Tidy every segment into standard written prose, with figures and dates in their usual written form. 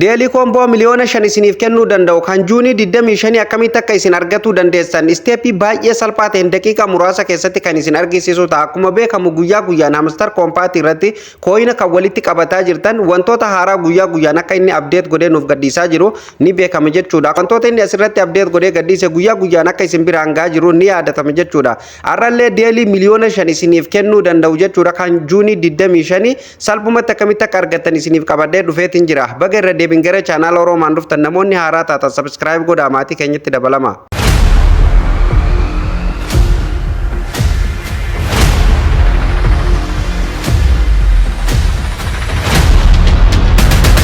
Daily combo 5 miliyoona isiniif kennuu danda'u kan Juunii 25 akkamitti akka isin argatuu dandeessan step baay'ee salphaa ta'een daqiiqaa muraasa keessatti kan isin argisiisu ta'a. Akkuma beekamu, guyyaa guyyaan Hamster Kombat irratti coina kan walitti qabataa jirtan wantoota haaraa guyyaa guyyaan akka inni update godhee nuuf gadhiisaa jiru ni beekama jechuudha. Wantoota inni asirratti update godhee gadhiise guyyaa guyyaan akka isin biraan gahaa jiru ni yaadatama jechuudha. Har'allee daily 5 miliyoona isiniif kennuu danda'u jechuudha, kan Juunii 25 salphumatti akkamitti akka argattan isiniif qabadhee dhufeetiin jira. Baga irra deebiin gara chaanaala Oroomaan dhuftan. Namoonni haaraa taatan subscribe godhaa, maatii keenyatti dabalama.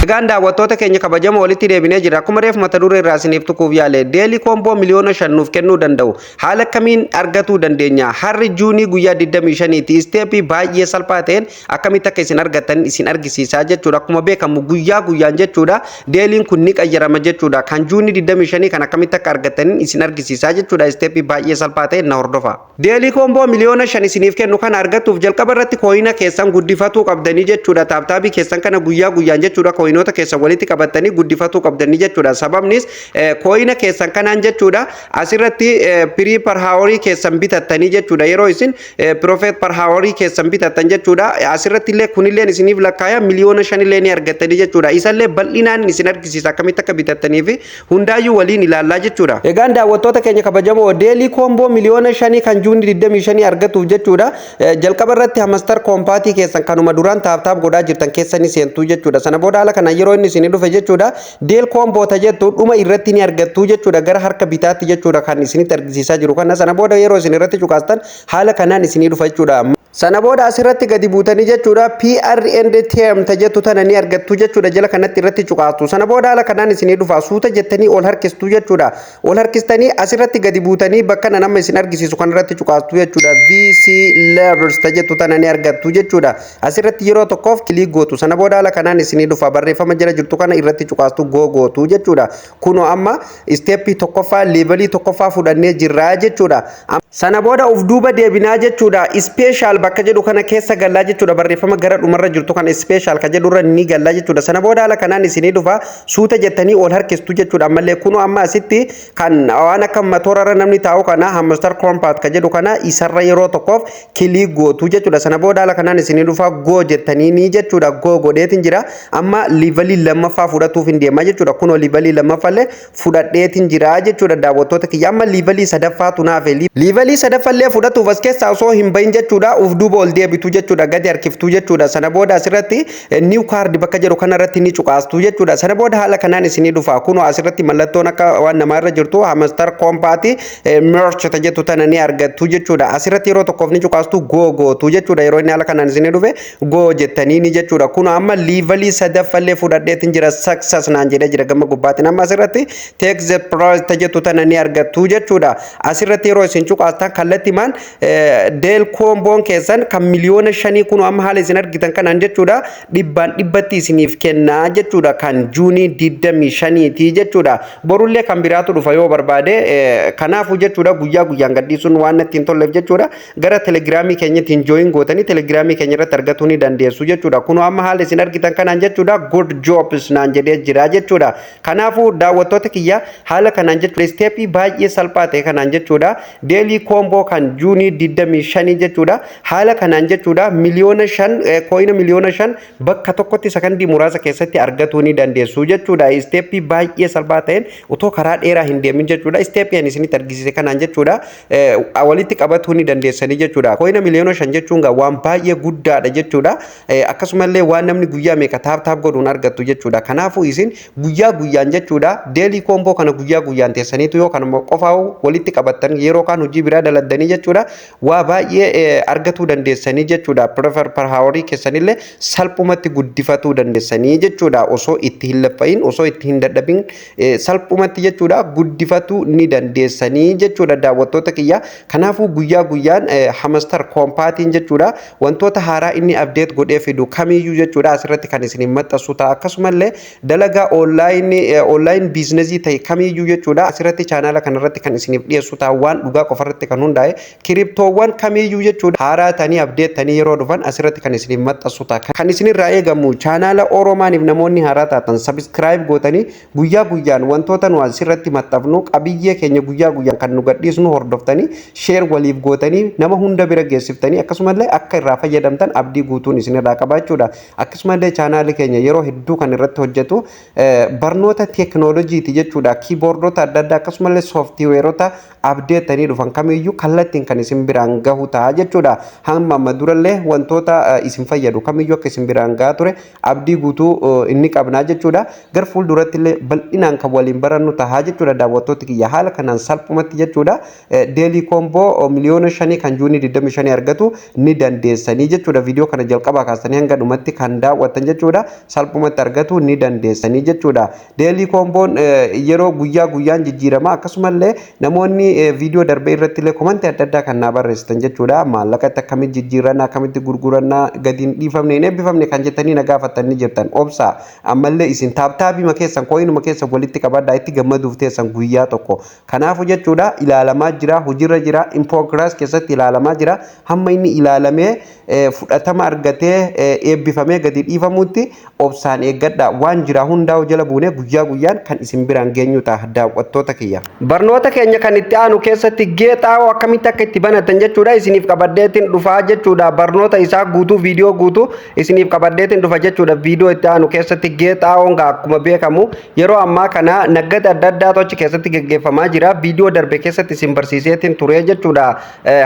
Egaan daawwattoota keenya kabajamoo, walitti deebinee jira. Akkuma reef mata duree irraa isiniif tuquuf yaale, daily combo 5 miliyoona nuuf kennuu danda'u haala akkamiin argatuu dandeenya? Har'i Juunii guyyaa 25ti. Step baay'ee salphaa ta'een akkamitti akka isin argattan isin argisiisaa jechuudha. Akkuma beekamu, guyyaa guyyaan jechuudha dailyn kun ni qayyarama jechuudha. Kan Juunii 25 kan akkamitti akka argattan isin argisiisaa jechuudha. Step baay'ee salphaa ta'een na hordofa. Daily combo 5 miliyoona isiniif kennu kana argatuuf jalqaba irratti coina keessan guddifatuu qabdanii jechuudha. Tap tapii keessan kana guyyaa guyyaan jechuudha coinoota keessan walitti qabattanii guddifatuu qabdanii jechuudha. Sababnis coina keessan kanaan jechuudha asirratti profit per hourii keessan bitattanii jechuudha. Yeroo isin profit per hourii keessan bitattan jechuudha, asirratti illee kunillee isiniif lakkaaya, 5 miliyoona illee ni argattanii jechuudha. Isallee bal'inaan isin argisiisa, akkamitti akka bitattanii fi hundaayyuu waliin ilaallaa jechuudha. Egaan daawwattoota keenya kabajamoo, daily combo 5 miliyoona kan Juunii 25 argatuuf jechuudha, jalqaba irratti Hamster Kombatii keessan kanuma duraan tap tap godhaa jirtan keessanii seentuu jechuudha. Sana booda haala kana yeroo inni isinii dhufe jechuudha, daily combo ta jettu dhuma irratti ni argattu jechuudha, gara harka bitaatti jechuudha kan isinitti argisiisaa jiru kana. Sana booda yeroo isin irratti cuqaastan haala kanaan isinii dhufa jechuudha. Sana booda asirratti gadi buutanii jechuudha, PR&TM jettu tana ni argattu jechuudha, jala kanatti irratti cuqaastu. Sana booda haala kanaan isinii dhufa, suuta jettanii ol harkistu jechuudha. Ol harkistanii asirratti gadi buutanii bakka nama isin argisiisu kanarratti cuqaastu jechuudha. VC Levels jettu tana ni argattu jechuudha. Asirratti yeroo tokkoof click gootu. Sana booda haala kanaan isinii dhufa, barreeffama jala jirtu kana irratti cuqaastu, go gootu jechuudha. Kunoo amma step tokkoffaa, levelii tokkoffaa fudhannee jirraa jechuudha. Sana booda uf duuba deebinaa jechuudha. Special bakka jedhu kana keessa gallaa jechuudha. Barreeffama gara dhumarra jirtu kana, special ka jedhurra ni gallaa jechuudha. Sana booda haala kanaan isinii dhufa, suuta jettanii ol harkistu jechuudha. Ammallee kunoo amma asitti kan waan akka matoorarra namni taa'u kana, Hamster Kombat ka jedhu kana, isarra yeroo tokkoof click gootu jechuudha. Sana booda haala kanaan isinii dhufa, go jettanii ni jechuudha. Go godheetin jira. Amma levelii lammaffaa fudhatuuf hin deemaa jechuudha. Kunoo levelii lammaffallee fudhadheetin jira jechuudha, daawwattoota kiyya. Amma levelii sadaffaatu naafe. Levelii sadaffallee fudhatuuf as keessaa osoo hin bahin jechuudha, uf duuba ol deebitu jechuudha, gadi harkiftuu jechuudha. Sana booda asirratti new card bakka jedhu kanarratti ni cuqaastu jechuudha. Sana booda haala kanaan isinii dhufa. Kunoo asirratti mallattoon akka waan namaa irra jirtu, Hamster Kombat merch jettu tana ni argattu jechuudha. Asirratti yeroo tokkoof ni cuqaastu, go gootu jechuudha. Yeroo inni haala kanaan isinii dhufe go jettanii ni jechuudha. Kunoo amma levelii sadaffallee fudhadheetin jira, success naan jedhee jira gama gubbaatiin. Amma asirratti take the prize jettu tana ni argattu jechuudha. Asirratti yeroo isin cuqaastan kallattimaan daily comboon keessan kan 5 miliyoona kun amma haala isin argitan kanaan jechuudha, dhibbaan dhibbatti isiniif kennaa jechuudha, kan Juunii 25ti jechuudha. Borullee kan biraatu dhufa yoo barbaade. Kanaafuu jechuudha, guyyaa guyyaan gadhiisuun waan natti hin tolleef jechuudha, gara Telegramii keenyatti join gootanii Telegramii keenya irratti argatuu ni dandeessu jechuudha. Kunoo amma haala isin argitan kanaan jechuudha, good jobs naan jedhee jira jechuudha. Kanaafuu daawwattoota kiyya, haala kanaan jechuudha, step baay'ee salphaa ta'e kanaan jechuudha, daily combo kan Juunii 25 jechuudha, haala kanaan jechuudha, 5 miliyoona, coina 5 miliyoona bakka tokkotti sakandii muraasa keessatti argatuu ni dandeessu jechuudha. Step baay'ee salphaa ta'een utoo karaa dheeraa hin deemin jechuudha, step ani isinitti argisiise kanaan jechuudha, walitti qabatuu ni dandeessanii jechuudha. Coina 5 miliyoona jechuun waan baay'ee guddaadha jechuudha. Akkasumallee waan namni guyyaa meeqa tap tap godhuun argattu jechuudha. Kanaafuu isin guyyaa guyyaan jechuudha, daily combo kana guyyaa guyyaan teessaniitu yoo kanuma qofaa walitti qabattan, yeroo kaan hojii biraa daladdanii jechuudha, waa baay'ee argatuu dandeessanii jechuudha. Profit per hourii keessanillee salphumatti guddifatuu dandeessanii jechuudha. Osoo itti hin laffa'in, osoo itti hin dadhabin, salphumatti jechuudha guddifatuu ni dandeessanii jechuudha, daawwattoota kiyya. Kanaafuu guyyaa guyyaan Hamster Kombatiin jechuudha, wantoota haaraa inni update godhee fidu kamiyyuu jechuudha, asirratti kan isin maxxansu ta'a. Akkasumallee dalagaa online businessii ta'e kamiyyuu jechuudha, asirratti chaanaala kanarratti kan isiniif dhiyeessu ta'a. Waan dhugaa qofarratti kan hundaa'e, cryptowwan kamiyyuu jechuudha, haaraa Haaraa ta'anii update ta'anii yeroo dhufan asirratti kan isiniif maxxansu ta'a. Kan isinirraa eegamu, chaanaala Oromaaniif namoonni haaraa taatan subscribe gootanii guyyaa guyyaan wantoota nu asirratti maxxanfnu, qabiyyee keenya guyyaa guyyaan kan nu gadhiisnu hordoftanii, share waliif gootanii, nama hunda bira geessiftanii, akkasumallee akka irraa fayyadamtan abdii guutuun isinirraa qabaachuudha. Akkasumallee chaanaalli keenya yeroo hedduu kan irratti hojjetu barnoota teeknooloojiiti jechuudha. Keyboardota adda addaa akkasumallee softwareota update ta'anii dhufan kamiyyuu kallattiin kan isin biraan gahu ta'a jechuudha. Hamma amma durallee wantoota isin fayyadu kamiyyuu akka isin biraan gahaa ture abdii guutuu inni qabnaa jechuudha. Gar fuulduratti illee bal'inaan kan waliin barannu ta'a jechuudha, daawwattoota kiyya. Haala kanaan salphumatti jechuudha, daily combo 5,000,000 kan June 25 argatu ni dandeessanii jechuudha. Viidiyoo kana jalqabaa kaasanii hanga dhumatti kan daawwattan jechuudha. Salphumatti argatu ni dandeessanii jechuudha. Daily comboon yeroo guyyaa guyyaan jijjiirama. Akkasumallee namoonni viidiyoo darbee irratti illee commentii adda addaa kan naa barreessitan jechuudha. Maallaqatti akkamitti jijjiirannaa, akkamitti gurgurannaa, gadi hin dhiifamne, hin eebbifamne kan jettanii na gaafattan ni jirtan. Obsa, ammallee isin tap tapima keessan, coinuma keessan walitti qabadhaa, itti gammaduuf teessan guyyaa tokko. Kanaafuu jechuudha, ilaalamaa jira, hojiirra jira, in progress keessatti ilaalamaa jira. Hamma inni ilaalamee fudhatama argatee eebbifamee gadi dhiifamutti obsaan eeggadha. Waan jira hundaa'u jala buunee guyyaa guyyaan kan isin biraan geenyu ta'a, daawwattoota kiyya. Barnoota keenya kan itti aanu keessatti Gate.io akkamitti akka itti banatan jechuudha isiniif qabaddeetiin dhufaa jechuudha. Barnoota isaa guutuu, viidiyoo guutuu isiniif qabaddeetiin dhufa jechuudha. Viidiyoo itti aanu keessatti Gate.ioon akkuma beekamu yeroo ammaa kana naggata adda addaatu achi keessatti geggeeffamaa jira. Viidiyoo darbe keessatti isin barsiiseetiin ture jechuudha.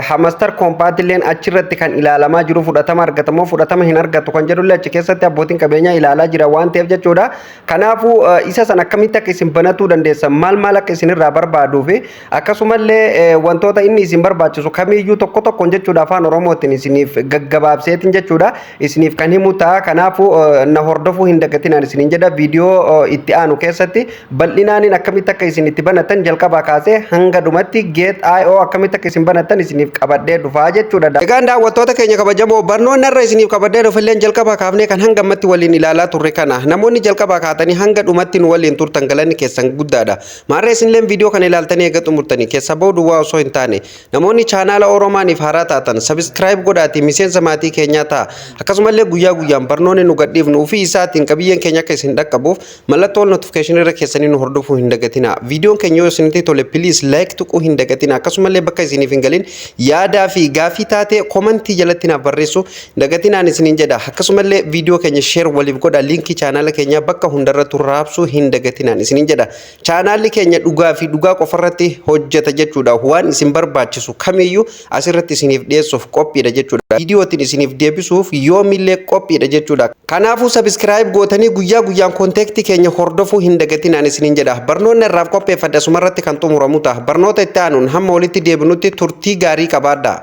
Hamster Kombatilleen achirratti kan ilaalamaa jiru, fudhatama argatamoo fudhatama hin argatu kan jedhullee achi keessatti abbootiin qabeenyaa ilaalaa jira waan ta'eef jechuudha. Kanaafuu isa san akkamitti akka isin banatuu dandeessan, maal maal akka isinirraa barbaaduu fi akkasumallee wantoota inni isin barbaachisu kamiyyuu tokko tokkoon jechuudha afaan Oromootiin isiniif gaggabaabseetiin jechuudha isiniif kan himu ta'a. Kanaafuu na hordofuu hin dagatinaan isiniin jedha. Viidiyoo itti aanu keessatti bal'inaaniin akkamitti akka isin itti banatan, jalqabaa kaasee hanga dhumatti Gate.io akkamitti akka isin banatan isiniif qabadhee dhufaa jechuudha. Egaan daawwattoota keenya kabajamoo, barnoonni irra isiniif qabadhee dhufilleen jalqabaa kaafnee kan hanga ammatti waliin ilaalaa turre kana. Namoonni jalqabaa kaatanii hanga dhumatti nu waliin turtan galanni keessan guddaadha. Maarree isinilleen viidiyoo kana ilaaltanii eega xumurtanii keessa ba'uu duwwaa osoo hin taane, namoonni chaanaala Oromaaniif haaraa taatan subscribe godhaatii miseensa maatii keenyaa ta'a. Akkasumallee guyyaa guyyaan barnoonni nu gadhiifnu ofii isaatiin qabiyyeen keenya akka isin dhaqqabuuf mallattoo notificationii irra keessanii nu hordofuu hin dagatina. Viidiyoon keenya yoo isinitti tole, please like tuquu hin dagatina. Akkasumallee bakka isiniif hin galin yaadaa fi gaafii taate commentii jalatti naaf barreessu dagatinaan isiniin jedha. Akkasumallee viidiyoo keenya share waliif godha. Linkii chaanaala keenyaa bakka hundarrattu raabsuu hin dagatinaan isiniin jedha. Chaanaalli keenya dhugaa fi dhugaa qofarratti hojjeta jechuudha. Waan isin barbaachisu kamiyyuu asirratti isiniif dhiyeessuuf qophiidha jechuudha. Viidiyootiin isiniif deebisuuf yoomillee qophiidha jechuudha. Kanaafuu subscribe gootanii guyyaa guyyaan contentii keenya hordofuu hin dagatinaan isiniin jedha. Barnoonni irraaf qopheeffadhe asumarratti kan xumuramu ta'a. Barnoota itti aanuun hamma walitti deebinutti turtii gaarii qabaadha.